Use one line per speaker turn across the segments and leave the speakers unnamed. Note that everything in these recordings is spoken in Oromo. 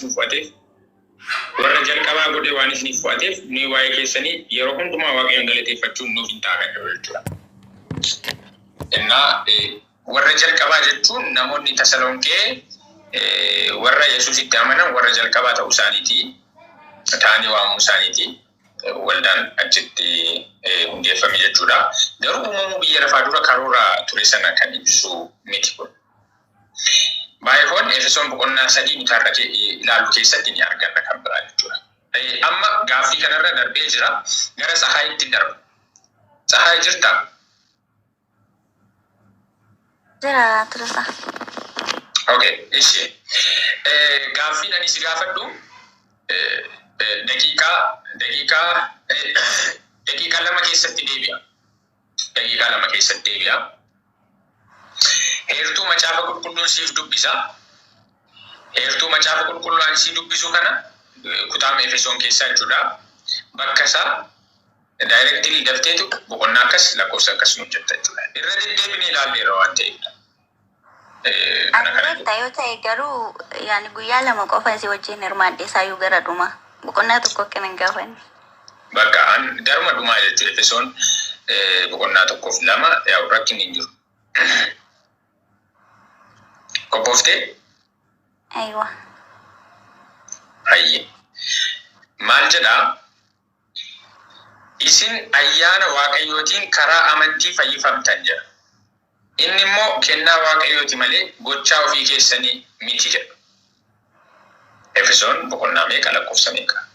isin fo'ateef, warra jalqabaa godhee waan isiniif fo'ateef, nuyi waa'ee keessanii yeroo hundumaa Waaqayyoon galateeffachuun nuuf hin ta'a kan jedhu jechuudha. Innaa warra jalqabaa jechuun namoonni Tasalonqee warra Yesuusitti amanan warra jalqabaa ta'uu isaaniiti. Ta'anii waamuu isaaniiti. Waldaan achitti hundeeffame jechuudha. Garuu uumamuu biyya lafaa dura karoora ture sana kan ibsu miti kun. Baay'oon Efesoon boqonnaa 3 nuti har'a ilaallu keessatti ni arganna kan biraa jechuudha. Amma gaaffii kanarra darbee jira. Gara Tsahaayitti darba. Tsahaay jirtaa?
Jira Tolosaa.
Okay, ishi. Gaaffiin ani si gaafadhu daqiiqaa daqiiqaa daqiiqaa 2 keessatti deebi'a. Daqiiqaa 2 keessatti deebi'a. Heertuu Macaafa Qulqulluun siif dubbisa. Heertuu Macaafa Qulqulluu ani sii dubbisu kana kutaama Efesoon keessaa jechuudha. Bakka isaa directly dafteetu boqonnaa akkas lakkoofsa akkas nuuf jetta jechuudha. Irra deddeebinee ilaalleerra waan ta'eefidha. Kana
Ani
kana
beekta yoo ta'e garuu yaani guyyaa 2 qofa si wajjin hirmaadhe isaayyuu gara dhumaa. Boqonnaa tokko akka nan gaafanne.
Bakka an garuma dhumaa jechuudha Efesoon boqonnaa tokkoof 2 yaa'u rakkinni hin jiru. Qophooftee?
Aywa.
Hayyee. Maal jedhaa? Isin ayyaana Waaqayyootiin karaa amantii fayyifamtan jedha. Inni immoo kennaa Waaqayyooti malee gochaa ofii keessanii miti jedha. Efesoon boqonnaa meeqa lakkoofsa meeqa?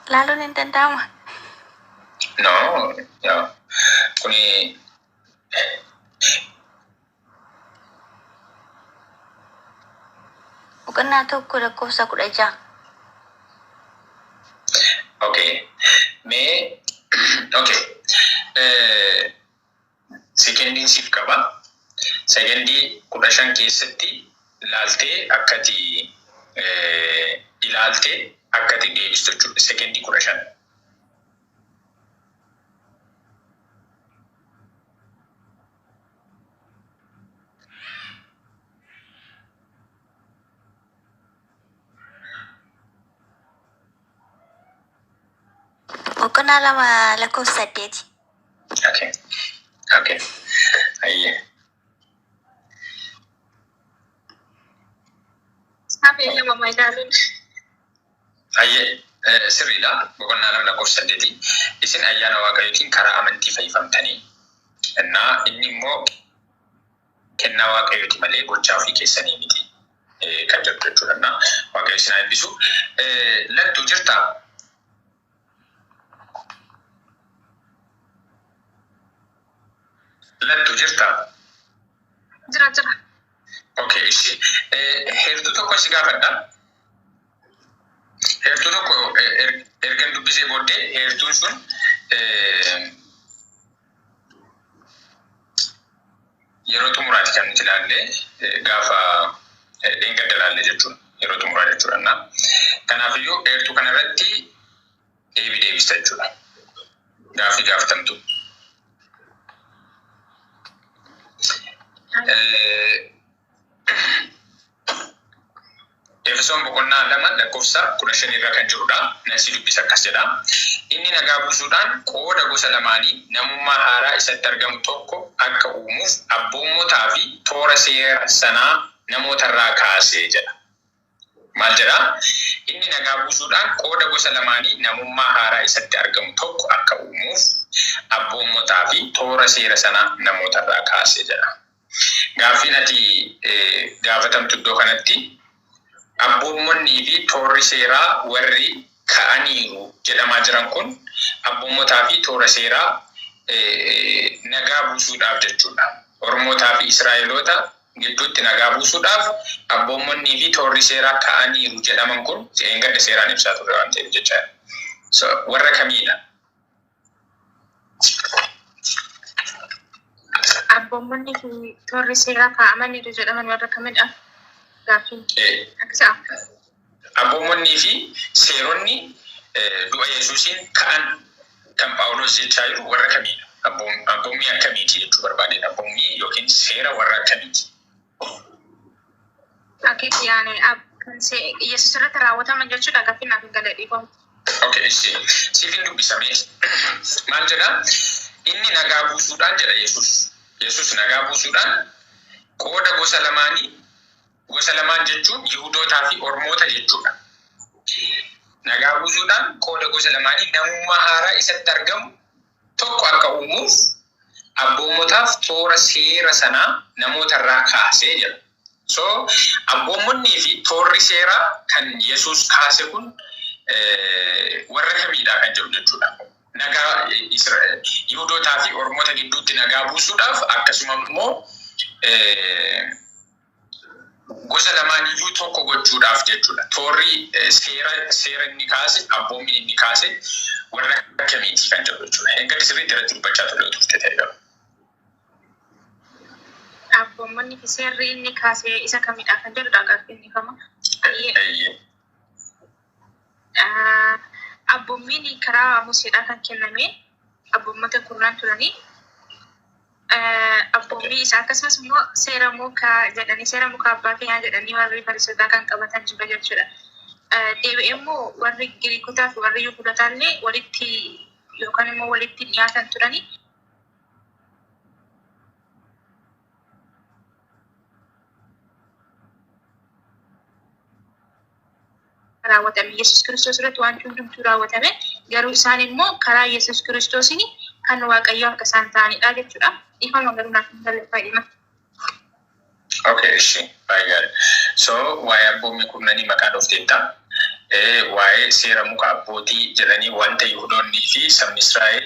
Laaluun hin danda'ama.
No, yaa, kuni
Boqonnaa 1 lakkoofsa 16.
Okay. Mee okay. Sekendiin siif qaba. Sekendii 15 keessatti laaltee akkati ilaalte akkati deebistu jechuudha. Sekendii 15.
Boqonnaa 2 lakkoofsa 8.
Okay. Okay. Hayyee.
Hafe lama ilaaluun.
Hayyee. Sirriidha. Boqonnaa 2 lakkoofsa 8. Isin ayyaana Waaqayyootiin karaa amantii fayyifamtanii. Innaa inni immoo kennaa Waaqayyooti malee gochaa ofii keessanii miti kan jedhu jechuudha. Innaa Waaqayyo isin haa eebbisu. Lattuu jirtaa? Lattuu jirtaa?
Jira jira.
Okay, ishi. Heertuu tokko si gaafadha. Heertuu tokko ergan dubbisee booddee heertuun sun yeroo xumuraati kan nuti ilaalle gaafa dheengadda ilaalle jechuudha. Yeroo xumuraa jechuudha. Kanaafiyyuu heertuu kanarratti deebii deebista jechuudha. Gaaffii gaafatamtu. Efesoon boqonnaa 2 lakkoofsa 15 irra kan jirudha. Nan si dubbisa akkas jedha. Inni nagaa buusuudhaan qooda gosa lamaanii namummaa haaraa isatti argamu tokko akka uumuuf abboommotaa fi toora seera sanaa namootarraa kaase jedha. Maal jedha? Inni nagaa buusuudhaan qooda gosa lamaanii namummaa haaraa isatti argamu tokko akka uumuuf abboommotaa fi toora seera sanaa namootarraa kaase jedha. Gaaffiin ati gaafatamtu iddoo kanatti, abboommonnii fi toorri seeraa warri ka'aniiru jedhamaa jiran kun abboommotaa fi toora seeraa nagaa buusuudhaaf jechuudha. Ormootaa fi Israa'eloota gidduutti nagaa buusuudhaaf abboommonnii fi toorri seeraa ka'aniiru jedhaman kun dheengadda seeraan ibsaa turre waan ta'eef jecha. So, warra kamiidha?
Abboommonni fi toorri seeraa kaa'amaniiru jedhaman warra kamidha? Gaaffiin akkasa.
Abboommonnii fi seeronni du'a Yesuusiin ka'an kan Phaawulos jechaa jiru warra kamiidha? Abboommii akkamiiti jechuu barbaadeen, abboommii yookiin seera warra akkamiiti?
Akki yaani kan Yesuus irratti raawwataman jechuudha, gaaffii naaf hin galle, dhiifama.
Okay, ishi. Siifin dubbisame. Maal jedha? Inni nagaa buusuudhaan jedha Yesuus. Yesuus nagaa buusuudhaan qooda gosa lamaanii, gosa lamaan jechuun Yihudootaa fi Ormoota jechuudha. Nagaa buusuudhaan qooda gosa lamaanii namummaa haaraa isatti argamu tokko akka uumuuf abboommotaaf toora seera sanaa namoota irraa kaasee jedha. So abboommonnii fi toorri seeraa kan Yesuus kaase kun warra kamiidha kan jedhu jechuudha. Nagaa Yihudootaa fi Ormoota gidduutti nagaa buusuudhaaf, akkasuma immoo gosa lamaan iyyuu tokko gochuudhaaf jechuudha. Toorri seera inni kaase, abboommiin inni kaase warra akkamiiti kan jedhu jechuudha. Eegatti sirriitti irratti dubbachaa turre turte ta'e garuu.
Abboommonni fi seerri inni kaase isa kamidha kan jedhudha gaaffiin, dhiifama.
Eeyyee.
Abboommiin karaa Museedhaan kan kenname abboommota kurnaan turanii. Abboommii isaa akkasumas immoo seera mukaa jedhanii, seera mukaa abbaa keenyaa jedhanii warri Fariisotaa kan qabatan jira jechuudha. Deebi'ee immoo warri Giriikotaa fi warri Yihuudootaa illee walitti yookaan immoo walitti dhiyaatan turanii. Raawwatame Yesuus Kiristoos irratti wanti hundumtuu raawwatame, garuu isaan immoo karaa Yesuus Kiristoosiin kan Waaqayyoo akka isaan ta'anidha jechuudha. Dhiifama, garuu naaf hin galle baay'ina.
Okay, ishi. Baay'ee gaarii. So, waa'ee abboommii kurnanii maqaa dhoofteetta. Waa'ee seera muka abbootii jedhanii wanta Yihudoonnii fi sabni Israa'el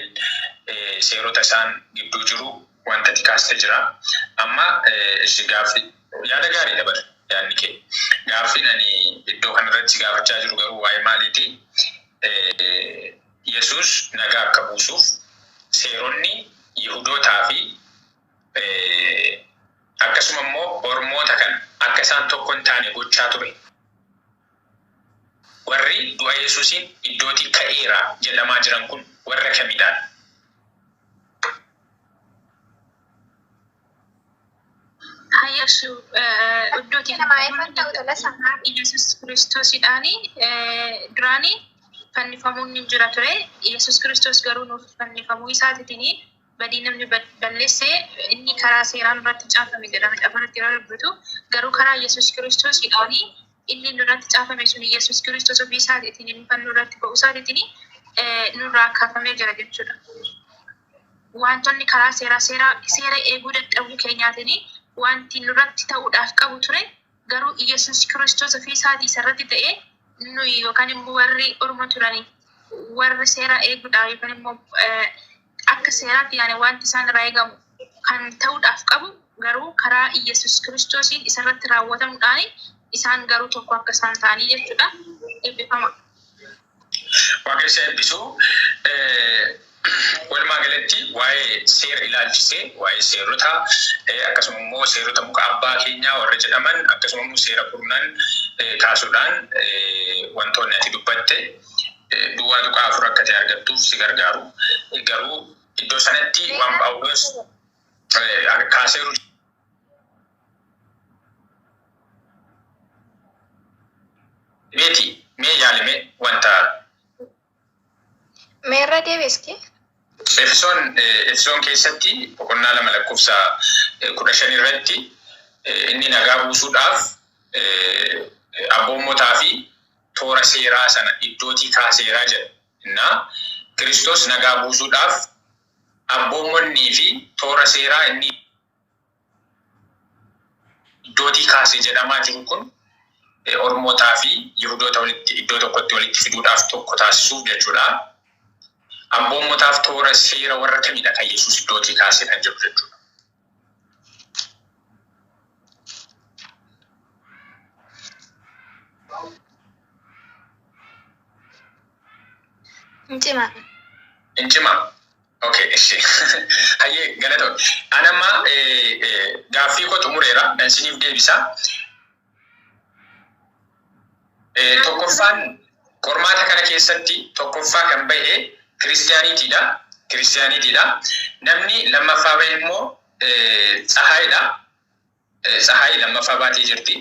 seerota isaan gidduu jiru wanta ati kaaste jira. Amma ishi, gaaffii yaada gaarii dabala yaadni kee. Gaaffiin ani iddoo kanarratti si gaafachaa jiru garuu waa'ee maaliiti? Yesuus nagaa akka buusuuf seeronni Yihudootaa fi akkasuma immoo Ormoota kan akka isaan tokko hin taane gochaa ture. Warri du'a Yesuusiin iddootii ka'eera jedhamaa jiran kun warra kamidhaan?
Hayyasu iddootii
Namaa ifan ta'u tolasa.
Yesuus Kiristoosidhaani duraani fannifamuun ni jira ture. Yesuus Kiristoos garuu nuuf fannifamuu isaatiitiin badii namni balleesse inni karaa seeraan irratti caafame jedhama. Afaanitti yeroo dubbatu garuu karaa Yesuus Kiristoosidhaani inni nurratti caafame sun Yesuus Kiristoos ofii isaatiin inni fannoo irratti ba'uu isaatiin nurraa kaafamee jira jechuudha. Wantoonni karaa seeraa seera eeguu dadhabuu keenyaatiin wanti nurratti ta'uudhaaf qabu ture, garuu Yesuus Kiristoos ofii isaatii isarratti ta'ee nuyi yookaan immoo warri orma turanii warri seera eeguudhaaf yookaan immoo akka seeraatti yaani wanti isaan irraa eegamu kan ta'uudhaaf qabu garuu karaa Yesuus Kiristoosiin isarratti raawwatamuudhaan isaan garuu tokko akka isaan ta'anii jechuudha. Eebbifama.
Waaqayyo isa eebbisu. Walumaa galatti waa'ee seera ilaalchisee, waa'ee seerota, akkasuma immoo seerota muka abbaa keenyaa warra jedhaman, akkasuma immoo seera kurnan kaasuudhaan wantoonni ati dubbatte 0.4 akka ta'e argattuuf si gargaaru. Garuu iddoo sanatti waan Phaawulos kaaseeru meeti mee yaalime wanta
Meerra deebiski?
Efesoon keessatti boqonnaa 2 lakkoofsa 15 irratti inni nagaa buusuudhaaf abboommotaa fi toora seeraa sana iddootii kaaseeraa jedha. Innaa Kiristoos nagaa buusuudhaaf abboommonnii fi toora seeraa inni iddootii kaase jedhamaa jiru kun Ormootaa fi Yihudoota walitti iddoo tokkotti walitti fiduudhaaf, tokko taasisuuf jechuudha. Abboommotaaf toora seera warra kamidha kan Yesuus iddootii kaase kan jedhu jechuudha.
Hin cimaa.
Hin cimaa. Okay, ishi. Hayyee, galatoo. Ani amma gaaffii koo xumureera. Nan isiniif deebisa. Tokkoffaan qormaata kana keessatti tokkoffaa kan bahe kiristiyaaniitiidha. Kiristiyaaniitiidha. Namni lammaffaa bahe immoo Tsahaayidha. Tsahaay lammaffaa baatee jirti.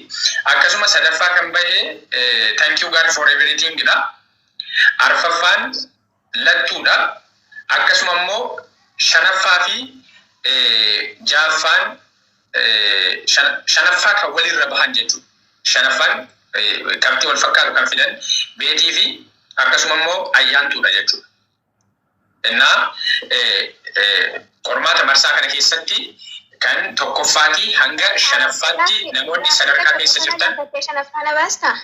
Akkasuma sadaffaa kan bahe Thank You God for Everything dha. Arfaffaan Lattuudha. Akkasuma immoo shanaffaa fi jaaffaan, shanaffaa kan walirra bahan jechuudha. Shanaffaan qabxii wal fakkaatu kan fidan Beetii fi akkasuma immoo Ayyaantuudha jechuudha. Innaa qormaata marsaa kana keessatti kan tokkoffaatii hanga shanaffaatti namoonni sadarkaa keessa jirtan.
Gaafattee shanaffaa na baastaa?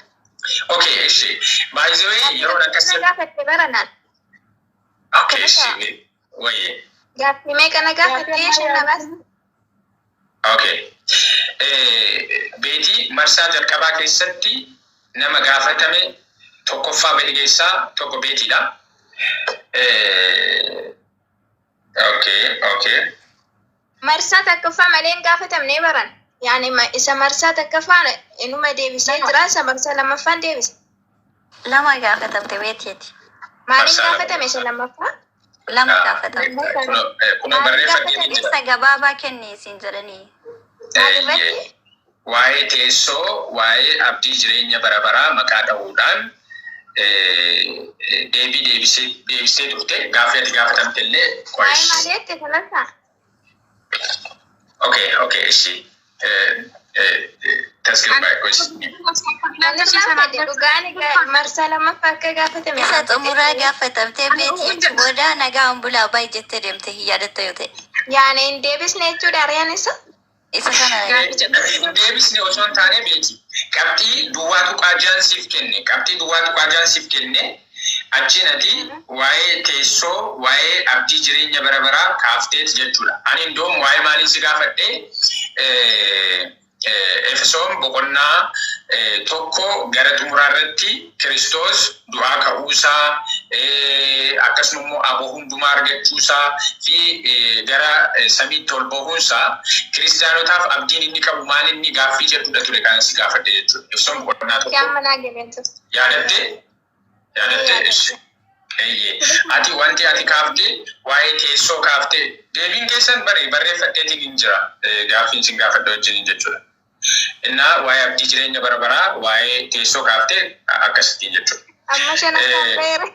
Okay, ishi. By the way, yeroon akkas
Na gaafatte baranaan.
Okay, ishi. Wayye.
Gaaffii meeqa na gaafattee shan na baasta?
Okay. Beetii, marsaa jalqabaa keessatti nama gaafatame tokkoffaa bahe keessaa tokko Beetiidha. Okay.
Marsaa takkaffaa malee hin gaafatamnee baran. Yaani isa marsaa takkaffaa inuma deebisee jira, isa marsaa lammaffaan deebise.
Lama gaafatamte Beetiiti.
Maaliin
Marsaa lama.
gaafatame isa lammaffaa?
Lama gaafatamte.
Kunoo barreeffamee jira.
Ibsa gabaabaa kenni isin jedhanii.
Maal irratti?
Waa'ee teessoo, waa'ee abdii jireenya bara baraa maqaa dha'uudhaan deebii deebisee turte. Gaaffii ati gaafatamte illee
Waa'ee
qo'eessi.
maalii jette, Tolasaa?
Okay, ishi. Tasgabbaa'e qo'eessi.
Maal irraa fedhe dhugaan marsaa lammaffaa akka gaafatame.
Isa xumuraa gaafatamtee Beetii booda nagaa bulaa baay'ee jettee deemte, hin yaadatta yoo ta'e.
Yaani hin deebisne jechuudha ariyaan isa?
Isa kana.
Hin deebisne osoo hin taane, Beeti. Qabxii 0.6 siif kenne. Qabxii 0.6 siif kenne. Achiin ati waa'ee teessoo, waa'ee abdii jireenya bara baraa kaafteet jechuudha. Ani indoom waa'ee maaliin si gaafadhe? Efesoon boqonnaa 1 gara xumuraa irratti Kiristoos du'aa ka'uusaa, akkasuma immoo aboo hundumaa argachuusaa fi gara samiitti ol bahuunsaa kiristaanotaaf abdiin inni qabu maal inni gaaffii jedhudha ture kan si gaafadhe jechuudha. Efesoon boqonnaa 1.
Amma naa galee turte.
Yaadattee? Yaadattee? Ishi. Eeyyee. Ati wanti ati kaaftee waa'ee teessoo kaaftee, deebiin keessan bari barreeffadheetiin hin jira. Gaaffiin sin gaafadhe wajjiniin jechuudha. Innaa waa'ee abdii jireenya bara baraa, waa'ee teessoo kaaftee akkasittiin jechuudha.
Amma shanaffaan ba'eera.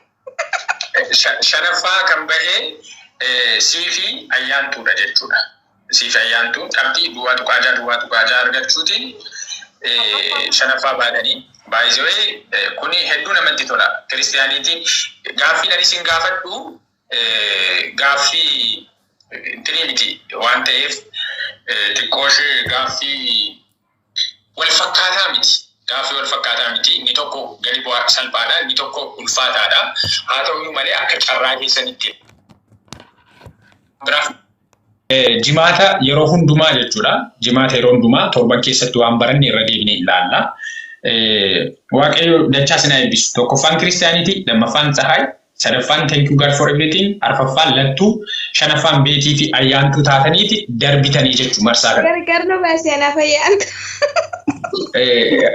Shanaffaa kan bahee sii fi Ayyaantuudha jechuudha. Sii fi Ayyaantuun qabxii 0.6 0.6 argachuutiin shanaffaa baatanii. Baay'ee kuni hedduu namatti tola. Kiristiyaaniitiin gaaffii ani isin gaafadhu gaaffii intinii miti waan ta'eef, xiqqoo ishee gaaffii wal fakkaataa miti. Gaaffii wal fakkaataa miti. Inni tokko gadi bu'aa salphaadha. Inni tokko ulfaataadha. Haa ta'u malee akka carraa keessanitti. Biraaf Jimaata yeroo hundumaa jechuudha. Jimaata yeroo hundumaa torban keessatti waan baranne irra deebinee ilaalla. Waaqayyo dachaa sinaa eebbisu. Tokkoffaan Kiristiyaaniiti, lammaffaan Tsahaay, sadaffaan Thank You God for Everything, arfaffaan Lattuu, shanaffaan Beetii fi Ayyaantuu taataniiti darbitanii jechuudha marsaa kana.
Gargar nu baasee na fayyaan.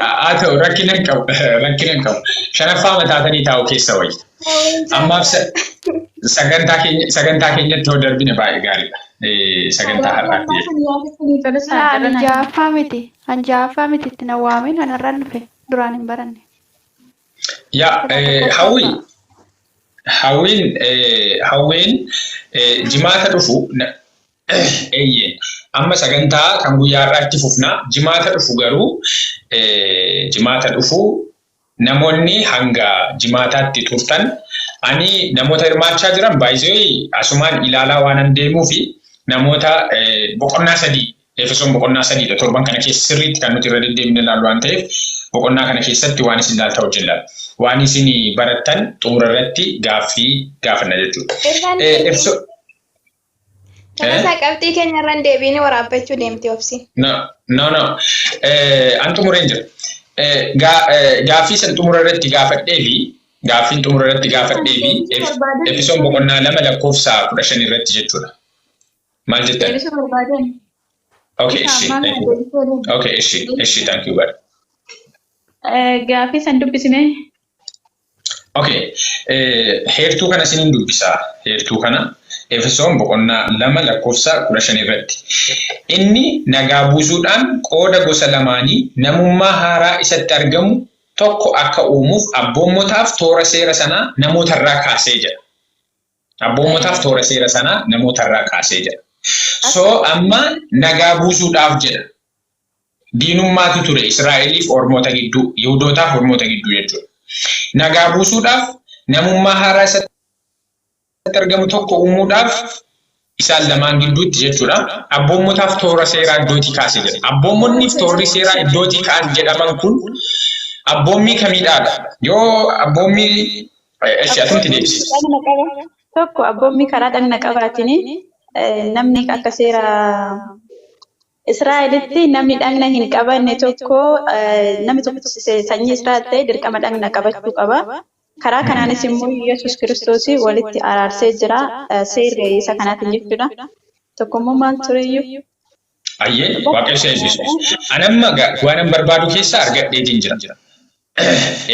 Haa ta'u, rakkina hin qabu, rakkina hin qabu. Shanaffaa mataatanii taa'u keessa wayya. Ammaaf sagantaa keenyatti yoo darbine baay'ee gaariidha. Sagantaa har'aatti jechuudha.
Ani ja'affaa miti. An ja'affaa miti, itti na waamin, anarraan dhufe. Duraan hin baranne.
Yaa Hawwi, Hawwiin jimaata dhufu, eeyyeen, amma sagantaa kan guyyaa har'aatti fufna. Jimaata dhufu garuu, jimaata dhufu namoonni hanga jimaataatti turtan, ani namoota hirmaachaa jiran baay'ee asumaan ilaalaa waan deemuu fi namoota boqonnaa 3, Efesoon boqonnaa 3dha, torban kana keessa sirriitti kan nuti irra deddeebine ilaallu waan ta'eef, boqonnaa kana keessatti waan isin ilaalta wajjin ilaalla. Waan isin barattan xumura irratti gaaffii gaafanna jechuudha.
Tolasaa, qabxii keenya irra hin deebiin, waraabbachuu deemti obsi.
No, no, no. An xumureen jira. Gaaffii san xumura irratti gaafadhee fi gaaffiin xumura irratti gaafadhee fi Efesoon boqonnaa 2 lakkoofsa 15 irratti jechuudha. Maal jettan?
Deebisuu barbaadan.
Okay, ishi. Thank you. Okay, ishi. Ishi, thank you. Bye.
Gaaffii san dubbisime.
Okay. Heertuu kana isiniin dubbisa. Heertuu kana. Efesoon boqonnaa 2 lakkoofsa 15 irratti. Inni nagaa buusuudhaan qooda gosa lamaanii namummaa haaraa isatti argamu tokko akka uumuuf abboommotaaf toora seera sanaa namootarraa kaasee jedha. Abboommotaaf toora seera sanaa namootarraa kaasee jedha. So amma nagaa buusuudhaaf jedha. Diinummaatu ture Israa'eliif ormoota gidduu, Yihudootaaf ormoota gidduu jechuudha. Nagaa buusuudhaaf namummaa haaraa isatti argamu tokko uumuudhaaf isaan lamaan gidduutti jechuudha. Abboommotaaf toora seeraa iddootii kaase jedha. Abboommonni fi toorri seeraa iddootii ka'an jedhaman kun abboommii kamiidhaadha? Yoo abboommii eshi atumti deebisi.
Dhagna qaba. Tokko abboommii karaa dhagna qabaatiin namni akka seera Israa'elitti namni dhagna hin qabanne tokko namni tokko sanyii Israa'el ta'e dirqama dhagna qabachuu qaba. Karaa kanaanis immoo Yesuus Kiristoos walitti araarsee jira seerri isa kanaatiin jechuudha. Tokkommoo maal tureyyuu?
Ayyee, Waaqayyo si eebbisu. Anamma waanan barbaadu keessaa argadheetiin jira.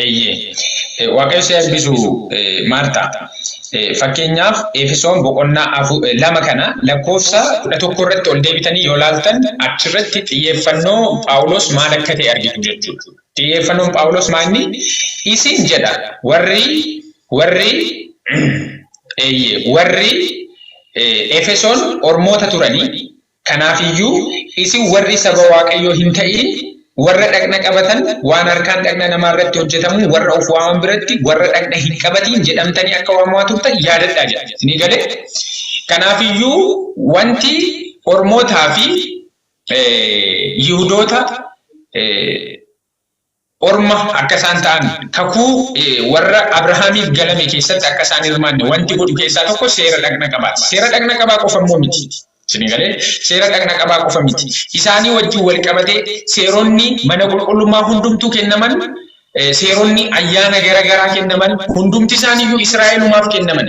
Eeyyee. Waaqayyo si eebbisu, Maartaa. Fakkeenyaaf Efesoon boqonnaa 2 kana lakkoofsa 11 irratti ol deebitanii yoo laaltan achirratti xiyyeeffannoo Phaawulos maal akka ta'e argitu jechuudha. Xiyyeeffannoon Phaawulos maalni? Isin jedha warri eeyyee warri Efesoon ormoota turanii, kanaafiyyuu isin warri saba Waaqayyoo hin ta'in warra dhaqna qabatan waan harkaan dhaqna namaa irratti hojjetamu warra of waaman biratti warra dhaqna hin qabatiin jedhamtanii akka waamamaa turtan yaadadhaa jedha. Isinii galee? Kanaafiyyuu wanti ormootaa fi Yihudoota orma akka isaan ta'an kakuu warra Abrahaamiif galame keessatti akka isaan hirmaanne wanti godhu keessaa tokko seera dhaqna qabaati. Seera dhaqna qabaa qofa immoo miti. Isinii galee? Seera dhaqna qabaa qofa miti. Isaanii wajjin wal qabatee seeronni mana qulqullummaa hundumtuu kennaman, seeronni ayyaana gara garaa kennaman hundumti isaaniiyyuu Israa'elumaaf kennaman.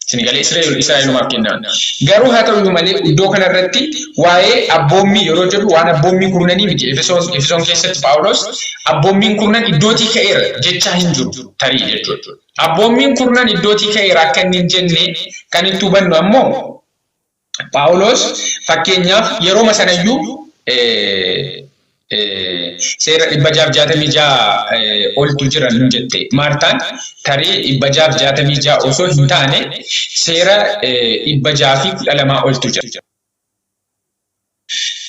Isin galee? Israa'elumaaf kennaman. Garuu haa ta'uyyuu malee iddoo kanarratti waa'ee abboommii yeroo jedhu waan abboommii kurnanii miti. Efesoon keessatti Phaawulos abboommiin kurnan iddootii ka'eera jechaa hin jiru tarii jechuudha. Abboommiin kurnan iddootii ka'eera akka inni hin jenne kan itti hubannu ammoo Phaawulos fakkeenyaaf yerooma sanayyuu seera 666 oltu jira nun jette Maartaan, tarii 666 osoo hin taane seera 612 oltu jira.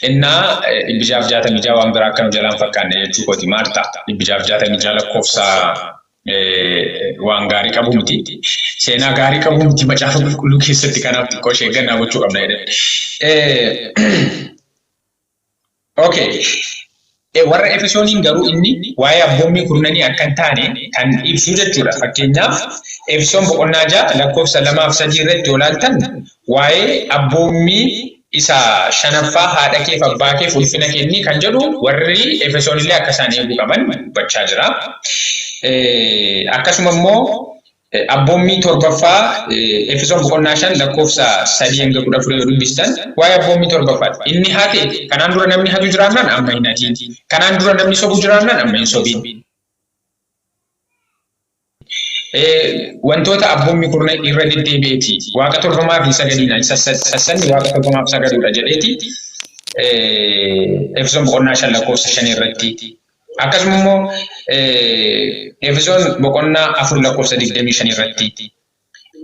Innaa 666 waan biraa akka nu jalaan fakkaanne jechuu kooti, Maartaa. 666 lakkoofsa waan gaarii qabu miti. Seenaa gaarii qabu miti macaafa qulqulluu keessatti, kanaaf xiqqoo ishee eeggannaa gochuu qabna jedhan. Okay. Warra Efesooniin garuu inni waa'ee abboommii kurnanii akka hin taane kan ibsu jechuudha. Fakkeenyaaf Efesoon boqonnaa 6 lakkoofsa 2 fi 3 irratti yoo ilaaltan waa'ee abboommii isa shanaffaa haadha keef abbaa keef ulfina kenni kan jedhu warri Efesoon illee akka isaan eeguu qaban dubbachaa jira. Akkasuma immoo abboommii torbaffaa Efesoon boqonnaa 5 lakkoofsa 3 hanga 14 yoo dubbistan waa'ee abboommii torbaffaati. Inni hate, kanaan dura namni hatu jiraannaan amma hin hatiin. Kanaan dura namni sobu jiraannaan amma hin sobiin. Wantoota abboommii kurna irra deddeebi'eeti. Waaqa tolfamaaf hin sagadiina. Sassanni waaqa tolfamaaf sagaduudha jedheeti. Efesoon boqonnaa 5 lakkoofsa 5 irratti. Akkasuma immoo Efesoon boqonnaa 4 lakkoofsa 25 irratti.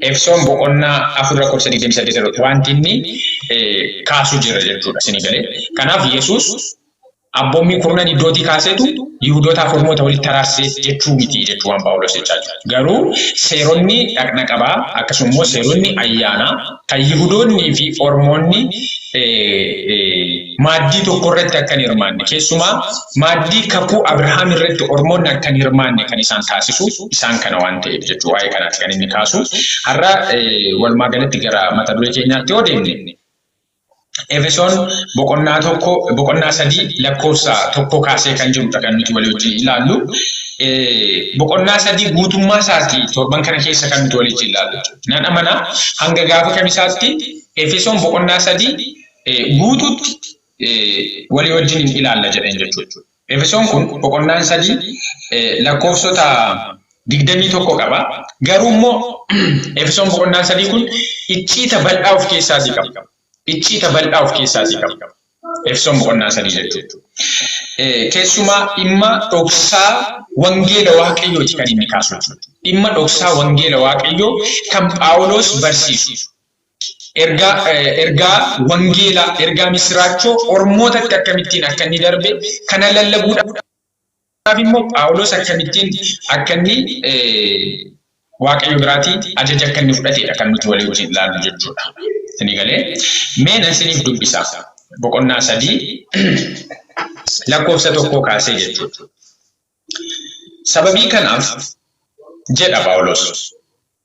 Efesoon boqonnaa 4 lakkoofsa 28 irratti wanti inni kaasu jira jechuudha isinii galee. Kanaaf Yesuus abboommii kurnan iddootii kaaseetu Yihudootaaf ormoota walitti araarsee jechuu miti jechuu waan Phaawulos jechaa jiru. Garuu seeronni dhaqna qabaa akkasuma immoo seeronni ayyaanaa kan Yihudoonnii fi ormoonni maaddii tokko irratti akka hin hirmaanne, keessumaa maaddii kakuu Abrahaam irratti ormoonni akka hin hirmaanne kan isaan taasisu isaan kana waan ta'eef jechuu waa'ee kanaati kan inni kaasu. Har'a walumaa galatti gara mata duree keenyaatti yoo deemne, Efesoon boqonnaa 1, boqonnaa 3 lakkoofsa 1 kaasee kan jirudha kan nuti walii wajjin ilaallu. Boqonnaa 3 guutummaa isaatii torban kana keessa kan nuti walii wajjin ilaallu. Nan amana hanga gaafa kamisaatti Efesoon boqonnaa 3 guutuutti walii wajjin ilaalla jedheen jechuudha. Efesoon kun boqonnaan 3 lakkoofsota 21 qaba. Garuu immoo Efesoon boqonnaa 3 kun icciita bal'aa of keessaatii qaba. Icciita bal'aa of keessaatii qaba. Efesoon boqonnaa 3 jechuudha. Keessumaa dhimma dhoksaa wangeela Waaqayyooti kan inni kaasu jechuudha. Dhimma dhoksaa wangeela Waaqayyoo kan Phaawulos barsiisu. Ergaa ergaa wangeelaa, ergaa misiraachoo ormootatti akkamittiin akka inni darbe kana lallabuudhaaf immoo Phaawulos akkamittiin akka inni Waaqayyo biraatii ajaja akka inni fudhatedha kan nuti walii wajjin ilaallu jechuudha. Isinii galee mee nan isiniif dubbisa boqonnaa 3 lakkoofsa 1 kaasee jechuudha. Sababii kanaaf jedha Phaawulos.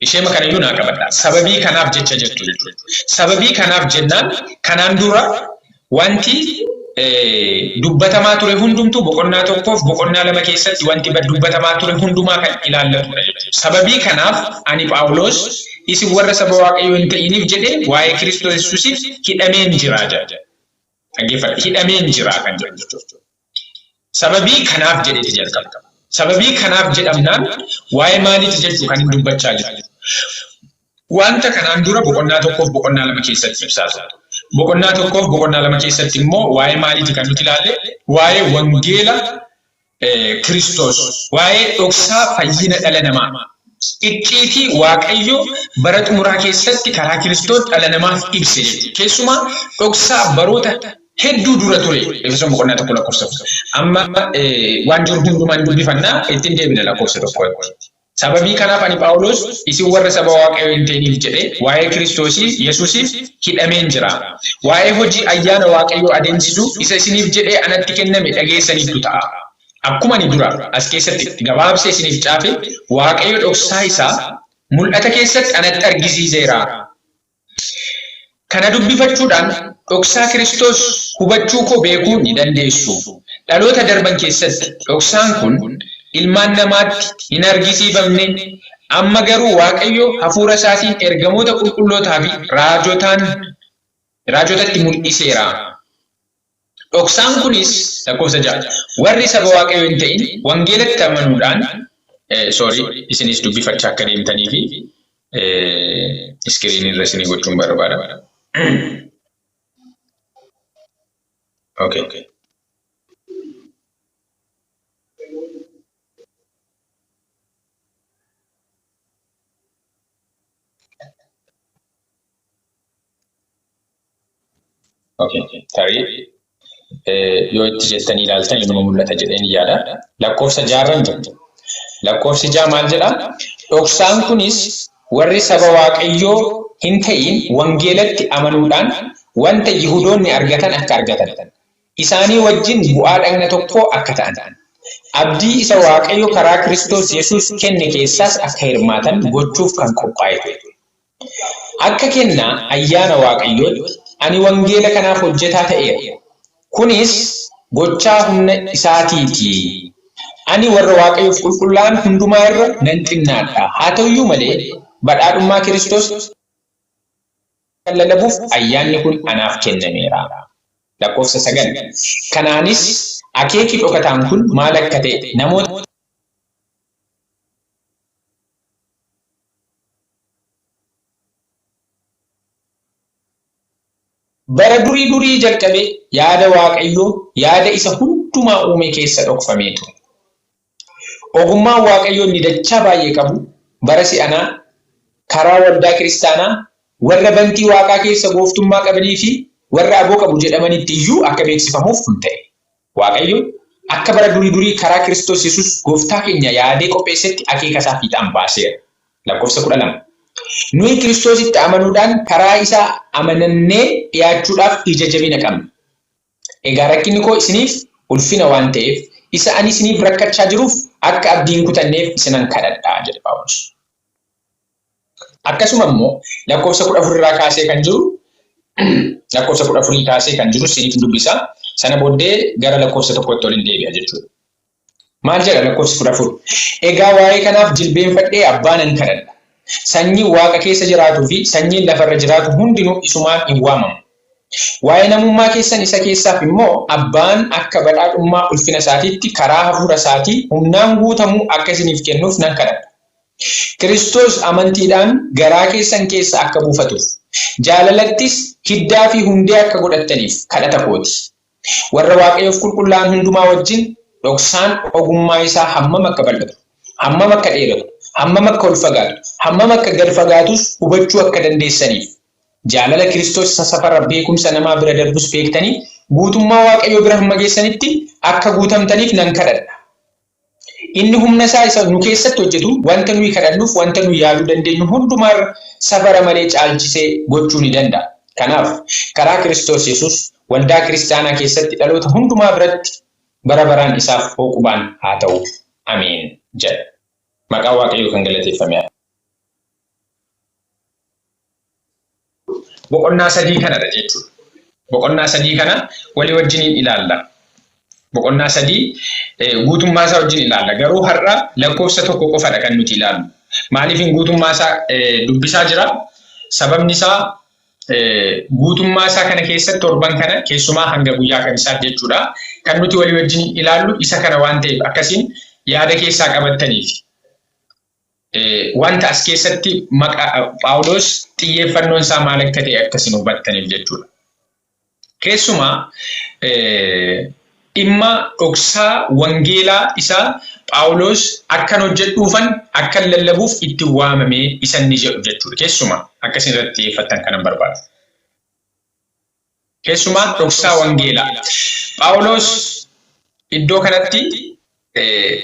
Isheema kanayyuu naa qabadha. Sababii kanaaf jecha jettu jechuudha. Sababii kanaaf jennaan kanaan dura wanti dubbatamaa ture hundumtuu boqonnaa 1f boqonnaa 2 keessatti wanti dubbatamaa ture hundumaa kan ilaallatudha jechuudha. Sababii kanaaf ani Phaawulos isin warra saba Waaqayyoo hin ta'iniif jedhee waa'ee Kiristoos Yesuusiif hidhameen jira jedha. Dhaggeeffadhu. Hidhameen jira kan jedhu jechuudha. Sababii kanaaf jedheeti jalqaba. Sababii kanaaf jedhamnaan waa'ee maaliiti jechuu kan inni dubbachaa jiru? Wanta kanaan dura boqonnaa 1f boqonnaa 2 keessatti ibsaa ture. Boqonnaa 1f boqonnaa 2 keessatti immoo waa'ee maaliiti kan nuti ilaalle? Waa'ee wangeela Kiristoos, waa'ee dhoksaa fayyina dhala namaa, icciitii Waaqayyo bara xumuraa keessatti karaa Kiristoos dhala namaaf ibse jechuudha. Keessumaa dhoksaa baroota hedduu dura ture. Efesoon boqonnaa 1 lakkoofsa 1. Amma waan jiru hundumaan dubbifannaa ittiin deebina lakkoofsa 1tti. Sababii kanaaf ani Phaawulos isin warra saba Waaqayyoo hin ta'iniif jedhee waa'ee Kiristoosii Yesuusiif hidhameen jira. Waa'ee hojii ayyaana Waaqayyoo adeemsisuu isa isiniif jedhee anatti kenname dhageessaniittu ta'a. Akkuma ani dura as keessatti gabaabsee isiniif caafe, Waaqayyo dhoksaa isaa mul'ata keessatti anatti argisiiseera. Kana dubbifachuudhaan dhoksaa Kiristoos hubachuu koo beekuu ni dandeessu. Dhaloota darban keessatti dhoksaan kun ilmaan namaatti hin argisiifamne, amma garuu Waaqayyo hafuura isaatiin ergamoota qulqullootaa fi raajotaan raajotatti mul'iseera. Dhoksaan kunis, lakkoofsa 6, warri saba Waaqayyoo hin ta'in wangeelatti amanuudhaan, sorry, isinis dubbifachaa akka deemtanii fi iskiriinii irra isinii gochuun barbaada. Okay. Okay. Tarii yoo itti jettanii ilaaltan inuma mul'ata jedheen yaada. Lakkoofsa jaarran jirtu. Lakkoofsi 6 maal jedha? Dhoksaan kunis warri saba Waaqayyoo hin ta'iin wangeelatti amanuudhaan wanta Yihudoonni argatan akka argatan. Isaanii wajjin bu'aa dhagna tokkoo akka ta'an. Abdii isa Waaqayyo karaa Kiristoos Yesuus kenne keessaas akka hirmaatan gochuuf kan qophaa'e ture. Akka kennaa ayyaana Waaqayyootti ani wangeela kanaaf hojjetaa ta'eera. Kunis gochaa humna isaatii ti. Ani warra Waaqayyoof qulqullaa'an hundumaa irra nan xinnaadha. Haa ta'u iyyuu malee, badhaadhummaa Kiristoos akkan lallabuuf ayyaanni kun anaaf kennameera. Lakkoofsa 9, Kanaanis akeeki dhokataan kun maal akka ta'e namoota. Bara durii durii jalqabee yaada Waaqayyoo, yaada isa hundumaa uume keessa dhokfamee ture. Ogummaan Waaqayyoo inni dachaa baay'ee qabu bara si'anaa karaa waldaa kiristaanaa warra bantii waaqaa keessa gooftummaa qabanii fi warra aboo qabu jedhamanitti iyyuu akka beeksifamuuf kun ta'e. Waaqayyo akka bara durii durii karaa Kiristoos Yesuus gooftaa keenya yaadee qopheessetti akeeka isaa fiixaan baaseera. Lakkoofsa 12. Nuyi Kiristoositti amanuudhaan karaa isaa amanannee dhiyaachuudhaaf ija jabina qabna. Egaa rakkinni koo isiniif ulfina waan ta'eef, isa ani isiniif rakkachaa jiruuf akka abdii hin kutanneef isinan kadhadha jedhe Phaawulos. Akkasuma immoo lakkoofsa 14 irraa kaasee kan jiru lakkoofsa 14 kaasee kan jiru isiniif dubbisa. Sana booddee gara lakkoofsa 1tti ol hin deebi'a jechuudha. Maal jedha lakkoofsi 14? Egaa waa'ee kanaaf jilbeenfadhee abbaa nan kadhadha. Sanyiin waaqa keessa jiraatuu fi sanyiin lafarra jiraatu hundinuu isumaan in waamamu. Waa'ee namummaa keessan isa keessaaf immoo abbaan akka badhaadhummaa ulfina isaatiitti karaa hafuura isaatii humnaan guutamuu akka isiniif kennuuf nan kadhadha. Kiristoos amantiidhaan garaa keessan keessa akka buufatuuf, jaalalattis hiddaa fi hundee akka godhattaniif kadhata kooti. Warra Waaqayyoof qulqullaa'an hundumaa wajjin dhoksaan ogummaa isaa hammam akka bal'atu, hammam akka dheeratu, hammam akka ol fagaatu, hammam akka gad fagaatus hubachuu akka dandeessaniif. Jaalala Kiristoos isa safara beekumsa namaa bira darbus beektanii guutummaa Waaqayyoo bira hamma geessanitti akka guutamtaniif nan kadhadha. Inni humna isaa isa nu keessatti hojjetu wanta nuyi kadhannuuf wanta nuyi yaaduu dandeenyu hundumaarra safara malee caalchisee gochuu ni danda'a. Kanaaf karaa Kiristoos Yesuus waldaa kiristaanaa keessatti dhaloota hundumaa biratti bara baraan isaaf hooqubaan haa ta'u. Ameen jedha. Maqaa Waaqayyoo kan galateeffame haa Boqonnaa 3 kanadha jechuudha. Boqonnaa 3 kana walii wajjiniin ilaalla. Boqonnaa 3 guutummaa isaa wajjin ilaalla. Garuu har'a lakkoofsa 1 qofadha kan nuti ilaallu. Maaliifin guutummaa isaa dubbisaa jira? Sababni isaa guutummaa isaa kana keessatti torban kana keessumaa hanga guyyaa kamisaatti jechuudha. Kan nuti walii wajjin ilaallu isa kana waan ta'eef akkasiin yaada keessaa qabattaniif. Wanta as keessatti maqaa Phaawulos xiyyeeffannoon isaa maal akka ta'e akka isin hubattaniif jechuudha. Keessumaa dhimma dhoksaa wangeelaa isa Phaawulos akkan hojjedhuufan akkan lallabuuf itti waamamee isa inni jedhu jechuudha. Keessumaa akka isin irratti xiyyeeffattan kanan barbaadu. Keessumaa dhoksaa wangeelaa. Phaawulos iddoo kanatti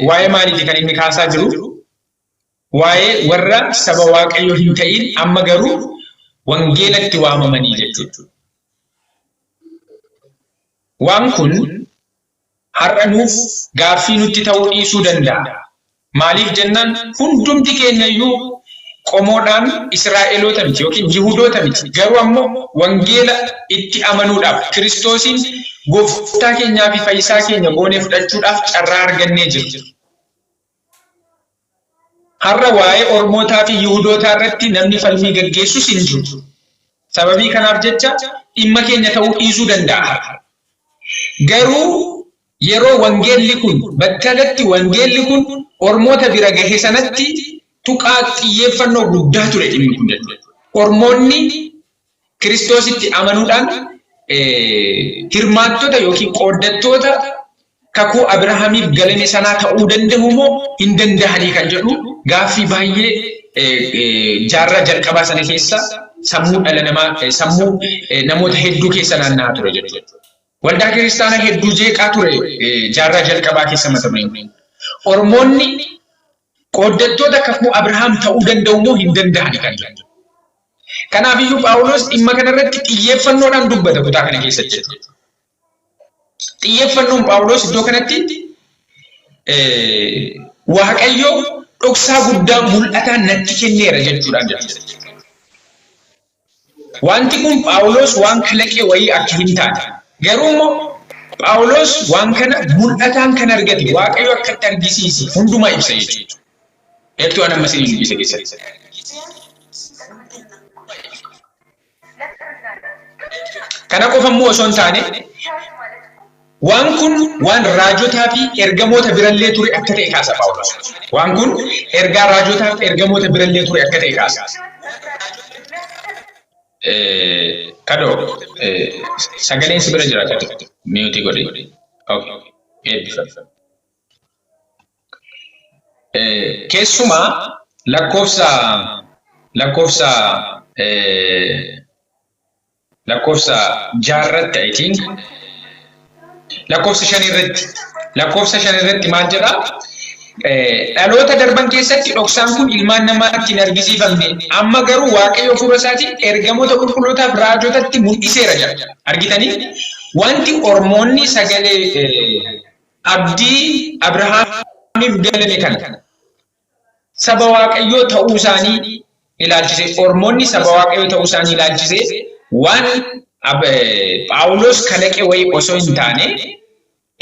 waa'ee maaliiti kan inni kaasaa jiru? Waa'ee warra saba Waaqayyoo hin ta'in amma garuu wangeelatti waamamanii jechuudha. Waan kun har'a nuuf gaaffii nutti ta'uu dhiisuu danda'a. Maaliif jennaan hundumti keenya iyyuu qomoodhaan Israa'eloota miti yookiin Yihudoota miti. Garuu ammoo wangeela itti amanuudhaaf Kiristoosiin gooftaa keenyaa fi fayyisaa keenya goonee fudhachuudhaaf carraa argannee jirra. Har'a waa'ee Ormootaa fi Yihudootaa irratti namni falmii gaggeessus hin jiru. Sababii kanaaf jecha dhimma keenya ta'uu dhiisuu danda'a har'a. Garuu yeroo wangeelli kun battalatti wangeelli kun Ormoota bira gahe sanatti tuqaa xiyyeeffannoo guddaa ture dhimmi kun jechuudha. Ormoonni Kiristoositti amanuudhaan hirmaattota yookiin qooddattoota kakuu Abrahaamiif galame sanaa ta'uu danda'u moo hin danda'anii kan jedhu gaaffii baay'ee jaarraa jalqabaa sana keessa sammuu dhala namaa sammuu namoota hedduu keessa naanna'aa ture jechuudha. Waldaa kiristaanaa hedduu jeeqaa ture jaarraa jalqabaa keessa mata dureen kun. Ormoonni qooddattoota kakuu Abrahaam ta'uu danda'u moo hin danda'ani kan jedhu. Kanaaf iyyuu Phaawulos dhimma kanarratti xiyyeeffannoodhaan dubbata kutaa kana keessatti jechuudha. Xiyyeeffannoon Phaawulos iddoo kanatti Waaqayyo dhoksaa guddaa mul'ataan natti kenneera jechuudhaan jechuudha. Wanti kun Phaawulos waan kalaqe wayii akka hin taane. Garuu immoo Phaawulos waan kana mul'ataan kan argate Waaqayyo akka itti argisiise hundumaa ibsa jechuudha. Heertuu an amma isinii dubbise keessatti. Kana qofa immoo osoo hin taane waan kun waan raajotaa fi ergamoota birallee ture akka ta'e kaasa Phaawulos. Waan kun ergaa raajotaa fi ergamoota birallee ture akka ta'e kaasa. Kadoo sagaleen si bira jira kadoo miyuutii godhi. Okay. Eebbifami. Keessumaa lakkoofsa lakkoofsa lakkoofsa jaarratti I think lakkoofsa 5 irratti lakkoofsa 5 irratti maal jedha? Dhaloota darban keessatti dhoksaan kun ilmaan namaatti hin argisiifamne amma garuu Waaqayyo hafuura isaatiin ergamoota qulqullootaaf raajotatti mul'iseera jedha. Argitanii? Wanti ormoonni sagalee abdii Abrahaamiif galame kana saba Waaqayyoo ta'uu isaanii ilaalchisee ormoonni saba Waaqayyoo ta'uu isaanii ilaalchisee waan Phaawulos kalaqe wayii osoo hin taane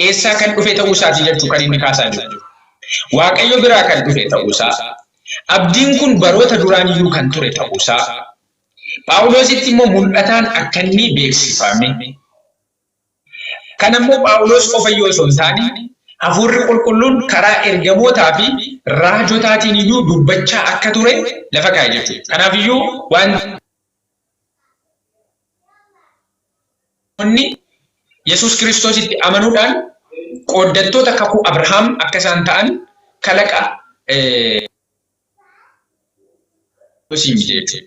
eessaa kan dhufe ta'uu isaati jechuu kan inni kaasaa jiru. Waaqayyo biraa kan dhufe ta'uu isaa. Abdiin kun baroota duraan iyyuu kan ture ta'uu isaa. Phaawulositti immoo mul'ataan akka inni beeksifame. Kana immoo Phaawulos qofa iyyuu osoo hin taane Hafuurri Qulqulluun karaa ergamootaa fi raajotaatiin iyyuu dubbachaa akka ture lafa kaa'e jechuudha. Kanaaf iyyuu wantoonni Yesuus Kiristoositti amanuudhaan qooddattoota kakuu Abrahaam akka isaan ta'an kalaqa miti jechuudha.